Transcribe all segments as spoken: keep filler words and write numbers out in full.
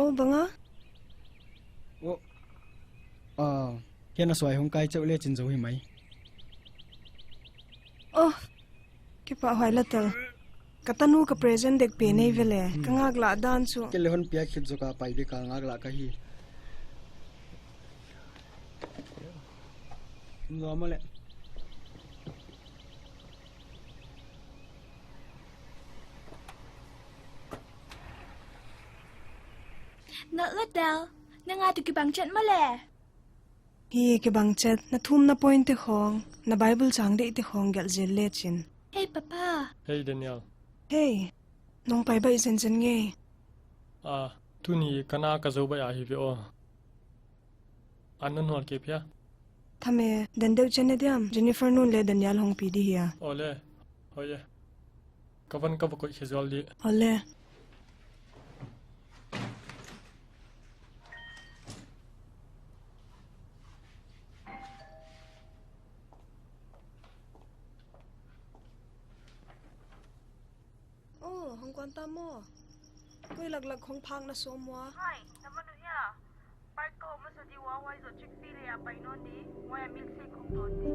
Oh, bang a? Oh. Ah, hiai a suai hong kai chauh le chin zou hi mai. Oh, kipahhuai la tel. Ka tanu ka present dek pe nei ve le. Hmm. Ka ngaklah dan chu. Kei le hon piak khit zoh ka pai bik a ngaklah ka hi. Nua mo le. Nalh la Del, nang a tu kibang chet maw le? Hi, kibang chet, na thumna point te khong, na Bible chang deih te khong gelh zel le chin. Hey, Papa. Hey, Daniel. Hey, nong pai baih zenzen nge? Ah, tuni ka na ka zou baih ahi ve aw. An non hol kei phia. Tham e, den deuh chen ne diam, Jennifer nun le Daniel hong pi di hia. Aw le, hoih e. Ka van ka va koih khe zual di. Aw le. Oh, hong kuan ta maw? Koi laklak hong phak na sawm ua? Hai, na man uh hia? Park ka om masa di ua, huai zoh Chick-fil-A a pai nawn di, huai a milkshake hong dawn di.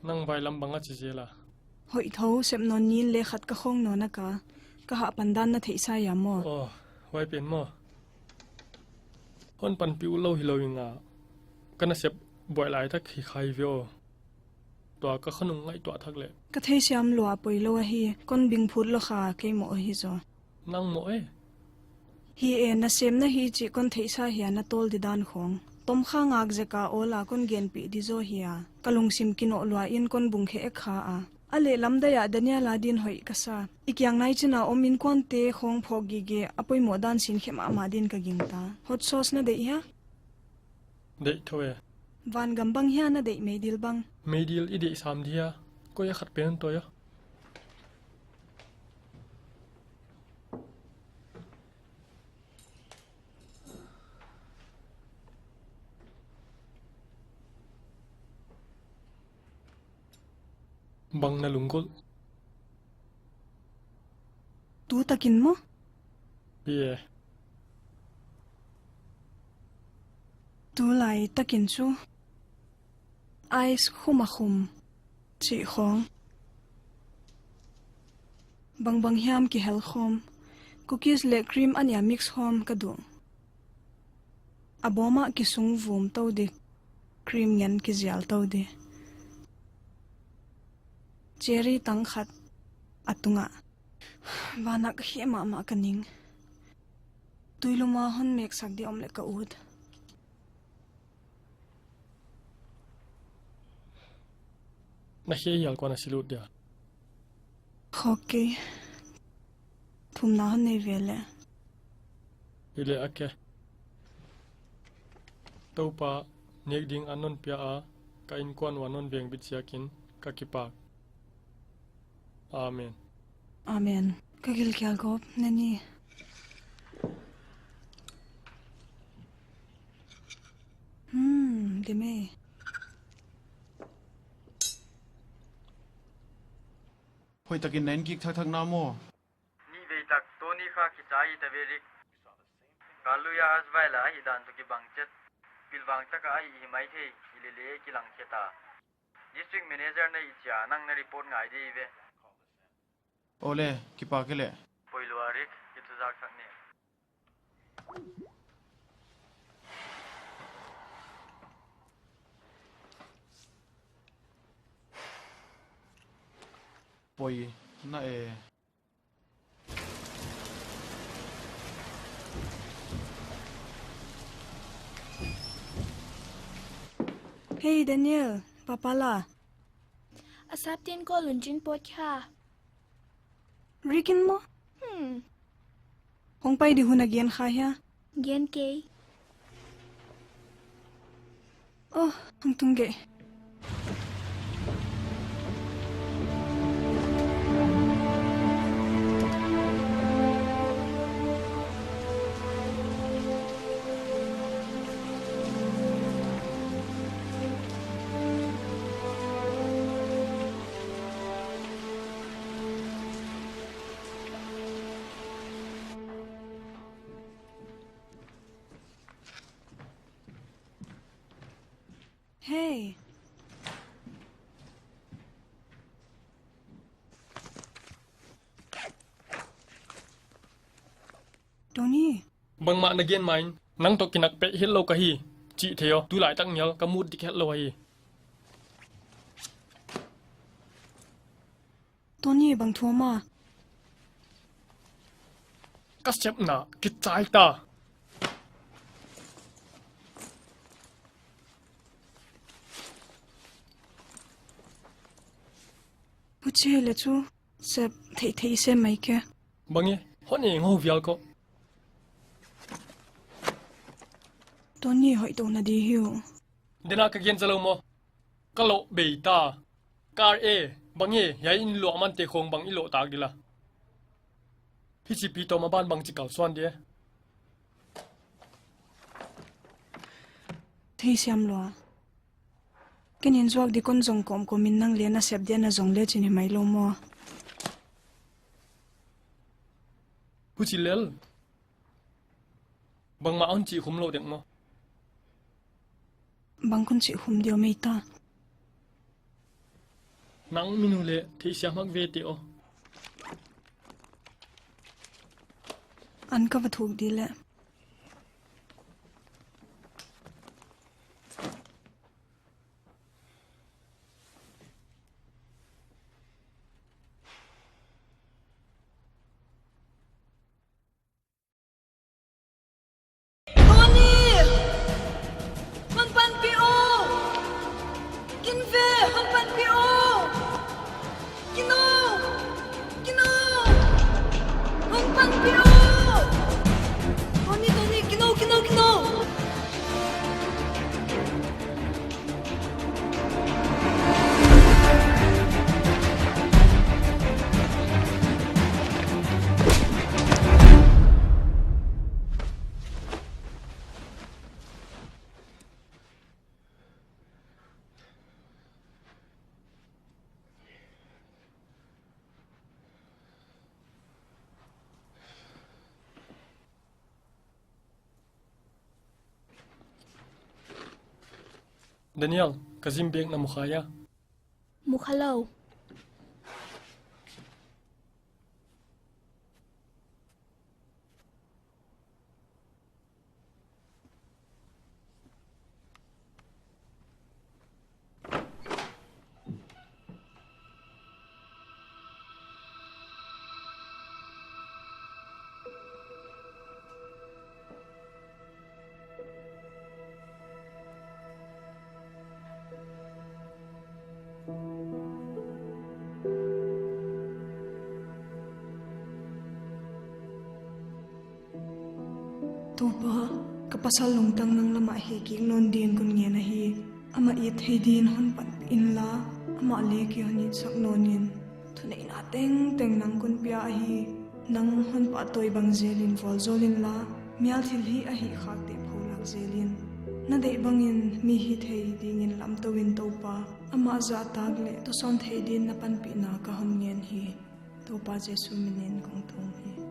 Nang vai lam bang a chi zel a? Hoih tho, sep nawn nin le khat ka khong nawn a ka. Ka hah pan dan na theihsa hia maw? Oh, huai pen maw? Hon panpih uh lou hilou ing a. Ka nasep buaih lai tak hi kha ve aw. Tua ka khanung ngaihtuah thak le. Ka theisiam lua poi lou ahi, kon bing phut lou kha kei maw ahi zaw. Nang maw e? Hi e, na sem na hi chih kon theihsa hia na tawl di dan khong. Tom kha ngak zek a awl a kon genpih di zaw hia. Ka lungsim kinoh lua in kon bung khe ek kha a. A lehlam dai a Daniel a din hoih ka sa. I kiang nai chin a om inkuante khong phawk gige a poimoh dan sin khe mahmah din ka gingta. Hot sauce na deih hia? Deih tho e. Vangam bang hia na deih, meidil bang? Meidil i deih sam di hia? Koi a khat pen toi a. Bang na lunggulh? Tu takin maw? Hi e. Tu lai takin chu ice khum a khum chih khong. Bangbang hiam kihel khawm. Cookies leh cream a nia mix khawm ka duh. A bawm ah kisung vum tou di. Cream ngen kizial tou di. Cherry tang khat a tungah. Van ah ka heh mahmah ka ning. Tuilum a hon meksak di om leh ka ut. Na heh hial kuan a si lut dia? Khawk kei. Thumna hon nei ve leh. Hi leh a ke. Toupa nek ding a non pia a, ka inkuan ua non vengbit ziakin ka kipak. Amen. Amen. Ka gilkial gawp na ni. Hmm, deme. Hoihtakin na en kik thakthak na maw? Nihvei tak, tuni kha kichai ta ve, Rick. Ka lui a as vai la ahi dan toh kibang chet. Pilvang taka ahi hi maithei, hilele kilang khe ta. District Manager na hih chia, nang na report ngai di ve. Aw le, kipak e leh. Poi lua, Rick, kithuzak sak ni. Poi na e. Hey, Daniel, Papa la? A sap tin ko lun chin pot kha. Rick in maw? Hmm. Hong pai di hun a gen kha hia? Gen kei. Oh, hong tung gei. Tony. Bangmah na gen main, nang toh kinak peh hilou ka hi. Chih thei aw, tulaitak ngial ka mut dik hilou hi. Tony, bang thu mah? Ka sepna kichai ta. Huchi leh chu sep theihtheih sem mai ke. Bang e, hon e ngou vial ko. Tony, hoih tou na di hi uh. Dena ka gen za lou maw. Ka loh bei ta. Car e, bang e, hiai inn luah mante khong bang i loh tak di la. Hichi pi tawm a ban bang chi kalsuan di e. Theisiam lua. Ken in zuak di kon zong kawmkawm in nang leng na sep dia na zong le chin hi mai lou maw. Huchi lel. Bangmah hon chih khum lou dek maw. Bang kon chih khum diam ei ta. Nang minu leh theisiam hak ve te aw. An ka va thuk di leh. Tony! Hon panpih aw! Kin ve, hon panpih aw! Kin aw! Kin aw! Hon panpih aw! Tony, Tony, kin aw, kin aw, kin aw! Daniel, ka gym bag na mu kha hia? Mu kha lou. Toupa, ka pasal lungtang nang lamah hehkik nawn din kon ngen ahi. Amah it thei din hon panpih inla, amah leng kei hon itsak nawn in. Thuneihna tengteng nang kon pia ahi. Nang hon pahtawi bang zelin vualzawl inla, mial thilhih ahih khakte pholak zelin. Na deih bangin mi hithei dingin lamtou in Toupa. Amah zahtak leh tosawn thei din na panpihna ka hon ngen hi. Toupa Jesu minin kong thum hi.